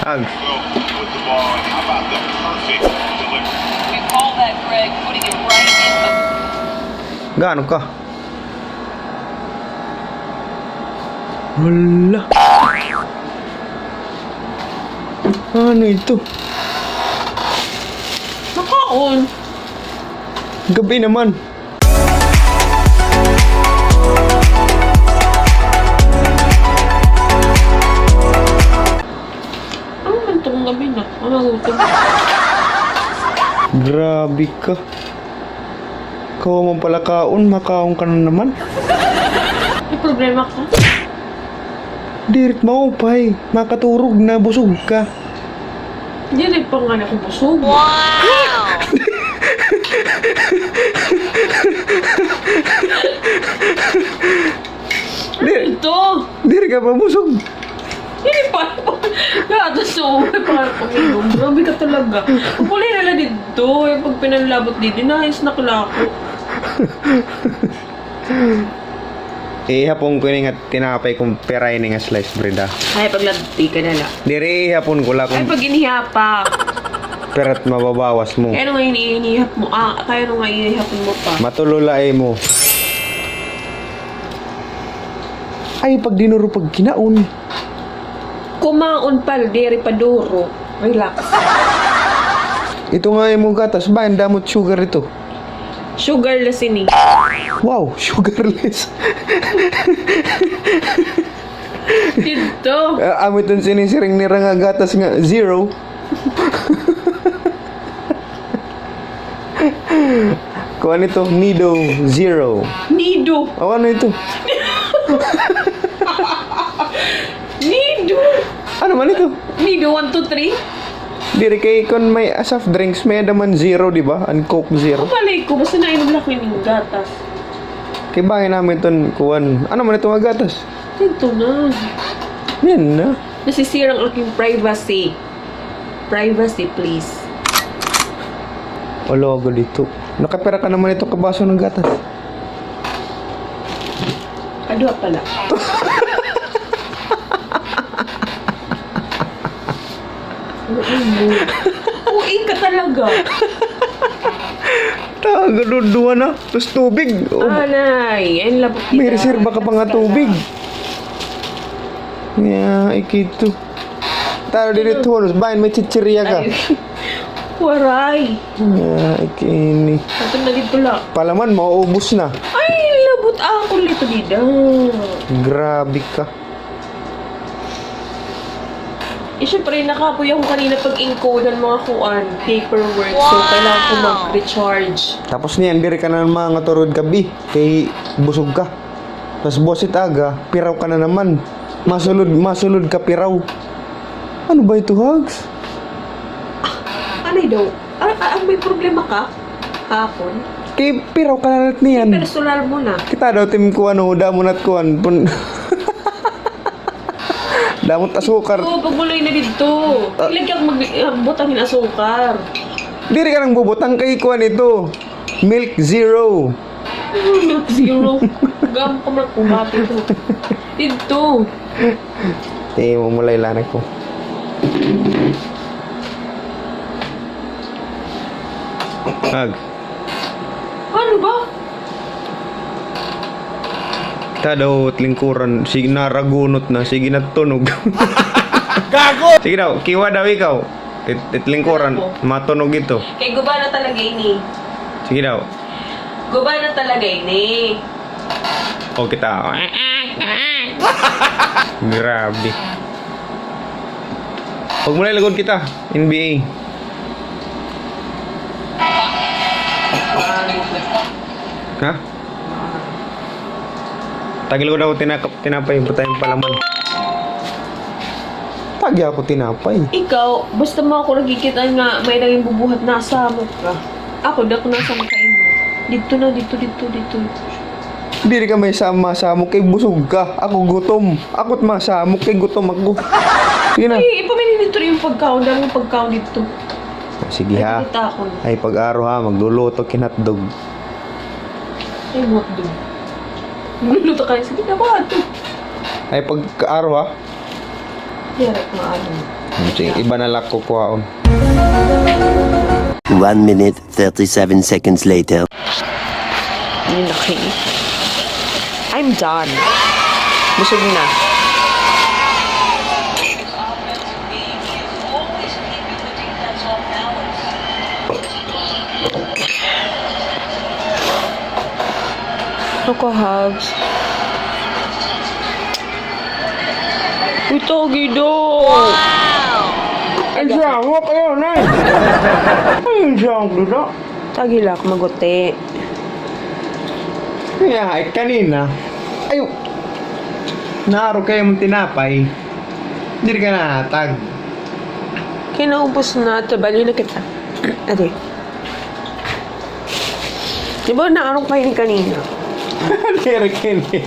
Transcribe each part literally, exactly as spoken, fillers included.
Ag. With the ball, how about the perfect delivery? We call that, Greg, putting it right in the Gaano ka? Hala. Ano ito? Makaon. Gabi naman. Ano man tong gabi na? Ano gutom? Grabe ka. Kawa man pala kaon, makaon ka na naman. May problema ka? Diri it maupay, makaturog na, busog ka. Diri pa nga ako busog. Wow! Diri, ito. Diri ka pa busog. Diri pa. Gatas, o. Para pag-inom. Grabe ka talaga. Pupuli na lang dito. Yung pag pinanlabot dito, nahis na kala ko. Ihapon ko ini nga tinapay kung pira ini nga slice bread, ah. Ay, paglabti ka na lang. Diri, ihapon ko la kung pira it mababawas mo. Kaya ano nga ini-, inihap mo? Ah, kaya ano nga inihapon mo pa? Matulo la imo. Ay, pag dinuro pag kinaon. Kumaon pa, diri pa duro. Relax. Ito nga imo gatas, ba, ang damot sugar ito. Sugarless ini. Wow, sugarless. Dito. Ah, amo iton sinisiring nira nga gatas nga zero. Kuan ito, Nido Zero. Nido. O, ano ito? Nido. Ano man ito? Nido one two three? Diri kay kon may, ah, soft drinks, may-ada man zero, di ba? An Coke Zero. Kapalay ko, basta nainom la ko ini nga gatas. Kay bangin namin ton kuan. Ano man ito nga gatas? Ito na. Yan na. Nasisira ang aking privacy. Privacy, please. Wala ka dito. Nakapira ka naman ito kabaso ng gatas. Kaduha pala. Uy mo. Uy ka talaga. Taga duduha na. Tapos tubig. O, anay. Ay, labot kita. May reserba ka pa nga tubig. Nga, ikito. Tara, diri tulos. Bayan, may chichirya ka. Ay. Waray. Nga, ikini. Ato na dito la. Palaman, mauubos na. Ay, labot ako lito dida. Grabe ka. Eh, syempre, nakapoy ako kanina pag-encode ng mga kuan, paperwork. So, kailangan ko mag-recharge. Tapos niyan, diri ka na mga turod gabi. Kay busog ka. Tas buwasit aga, piraw ka na naman. Masulod, masulod ka piraw. Ano ba ito, Hugs? Anay daw? Ah, ah, may problema ka? Hapon? Kay piraw ka na lat niyan. Personal mo na. Kita daw, tim, kuan, o, damo na't kuan. Pun-, damot asukar. Oo, pagbuloy na dito. Ah. Ilagyan mag-, ah, butang hin asukar. Diri ka nang bubutang kay kuan ito. Milk zero. Milk zero. Gam ko man kumati ko. Dito. Ti, mumulay la na ko. Ag. Ano ba? Kita daw it lingkuran, sige na, ragunot na, sige na, tunog. Gago! Sige daw, kiwa daw ikaw. It, it lingkuran, matunog ito. Kay guba na talaga ini. Sige daw. Guba na talaga ini. O, kita. Grabe. Pag mula lagod kita, N B A. Ha? Tagil ko daw tinakap. Tinapay, butang hin palaman. Tagi ako tinapay. Ikaw, basta mo ako nakikita nga may naging bubuhat, nasamok ka. Ako, di ako nasamok kay imo. Dito na, dito, dito, dito. Diri ka may sama, samok kay busog ka. Ako gutom. Ako't masamok kay gutom ako. Sige na. Ay, ipamili dito yung pagkaon. Dami yung pagkaon dito. Sige ha. Ay, pag-aro ha, magluluto kin hotdog. Ay, hotdog. Magluluto ka. Sige na ba ito? Ay, pag-aro ha. Diri ko maaram. Sige, iba na la kukuhaon. One minute, thirty-seven seconds later. Ay, laki. I'm done. Busog na. Ako, hugs. Uy, tagi daw. Ay, siya, wa kayo, nay. Ay, siya, ang duda. Tagi la, maguti. Kaya, ay, kanina. Ay, naaro kayo mong tinapay. Diri ka nahatag. Kinaubos na, tabali na kita. Ate. Di ba naarong kayo ni kanina? Diri kini.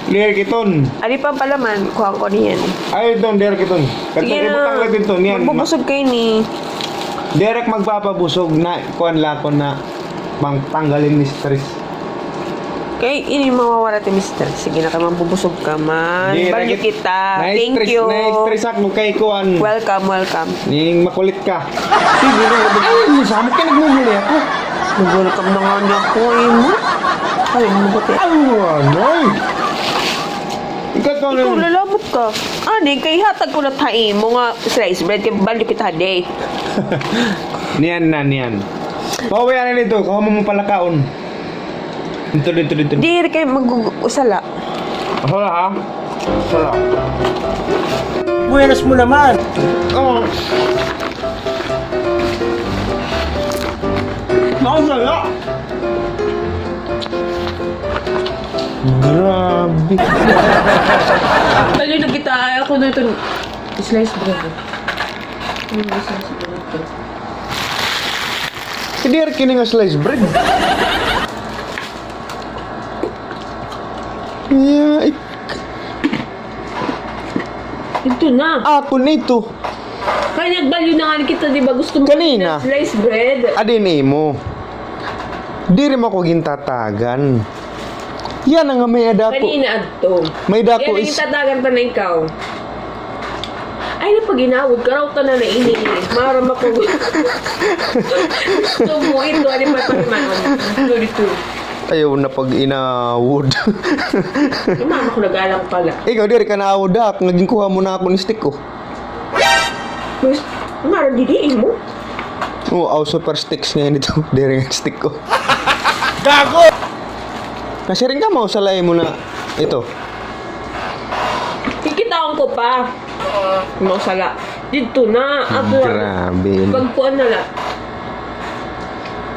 Diri kiton. Adi pa pala man, kuha ko niyan. Ay, iton, diri kiton. Sige na. Magbubusog kayo ni. Diri magpapabusog na, kuan la ko na pang tanggalin ni stress. Kay ini mawawala ti mister. Sige na kay mabubusog ka man. Balyo kita. Thank you. Na-stress ako kay kuan. Welcome, welcome. Ning makulit ka. Sige na, ay, masamot ka, nagmumuli ako. Nag-welcome na nga niya ako, eh, mo. Ay, ano ba ti? Ay, ano? Ikaw, ikaw, lalamot ka. Ani, kay hatag ko na ta imo nga slice bread, kay balyo kita, day. Niyan na, niyan. Pauwi na nito, kuha mo mo palakaon. Dito, dito, dito. Diri kay mag-usala. Usala, ha? Usala. Buenas mo naman. Oh. Mausala. Grabe. Tayo na kita, ako na ito. Slice bread. Ano yung slice bread? Diri kini nga slice bread. Yeah, ik- Ito na. Ako nito. Kay nagbalyo na nga kita, di ba? Gusto mo kanina slice bread. Adi nimo. Diri mo ko gintatagan. Yana nga may-ada ko. Kanina adto. May-ada ko is tatagan pa na ikaw. Ay, napag-inawod ka raw, tanan na ini. Mara mako. Gusto mo ito, ano pa, palimanon? Ito, dito. Ayaw na pag-inawod. Mama ko nag-alang pala. Ikaw, diri ka naawod, ha? Naging kuha mo na ako ni stick, oh. Mas, mara, didi mo? Oo, aw, super sticks ngayon ito. Diri nga stick ko. Gago! Nasiring ka, mausalay mo na ito. Kikitaon ko pa. Mausala. Dito na. Ako. Grabe. Pagkuan na la.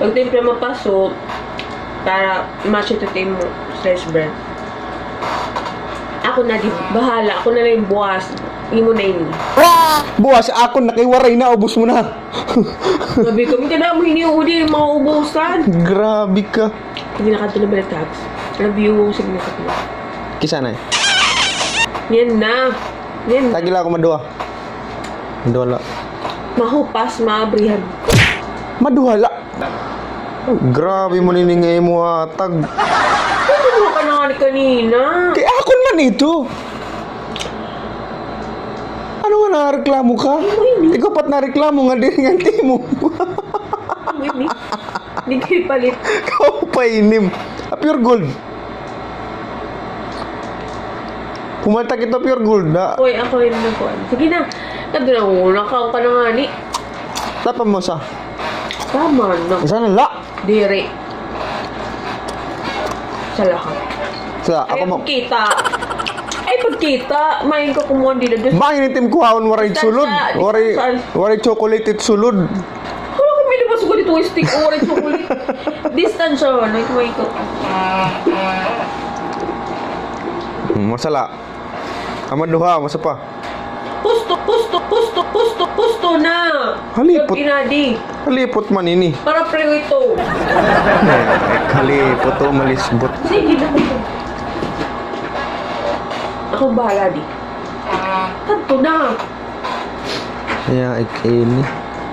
Pagtimpla mo paso, para match ito team mo. Slice bread. Ako na di, bahala. Ako na lang buwas. Imo na ini. Buwas, ako na kay waray na, ubos mo na. Sabi ko, "May ka na mo hiniuli, mga ubusan." Grabe ka. Sige na, kadto na balik, Tabs. Love you, sige na, kadto na. Kisa na eh. Yan na. Yan na. Tagi la ako maduha. Maduha la. Mahupas, maabrihan. Maduha la. Grabe mo nini nga imo hatag. Ano ka na nga ni kanina? Kay akon man ito. Ano nga nareklamo ka? Ikaw pat nareklamo nga diri nga timo. Ano ini? Di kayo palit. Kaupay nim. Ah, pure gold. Pumalta kita pure gold na. Oy, ako yung nagkuhan. Sige na. Kadto na una ka, ka na nga ni. Tapa mo sa. Tama na. Isa na la. Diri. Sa lahat. Sa, ako mo. Kita. Ay, pagkita. Main ka kumuha dito. Main itim kuhaon, waray sulod. Waray, waray chocolate it sulod. Wala ko, may labas ko dito, stick, orange chocolate. Distansya, ano, ito, ito. Masala. Ama duha, masa pa? Pusto, pusto, pusto, pusto, pusto na. Halipot. Inadi. Halipot man ini. Para prito. Halipot, o, malisbot. Sige na. Ako bahala di. Kadto na. Iya, ik-, ini.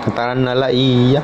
Kataran na la iya.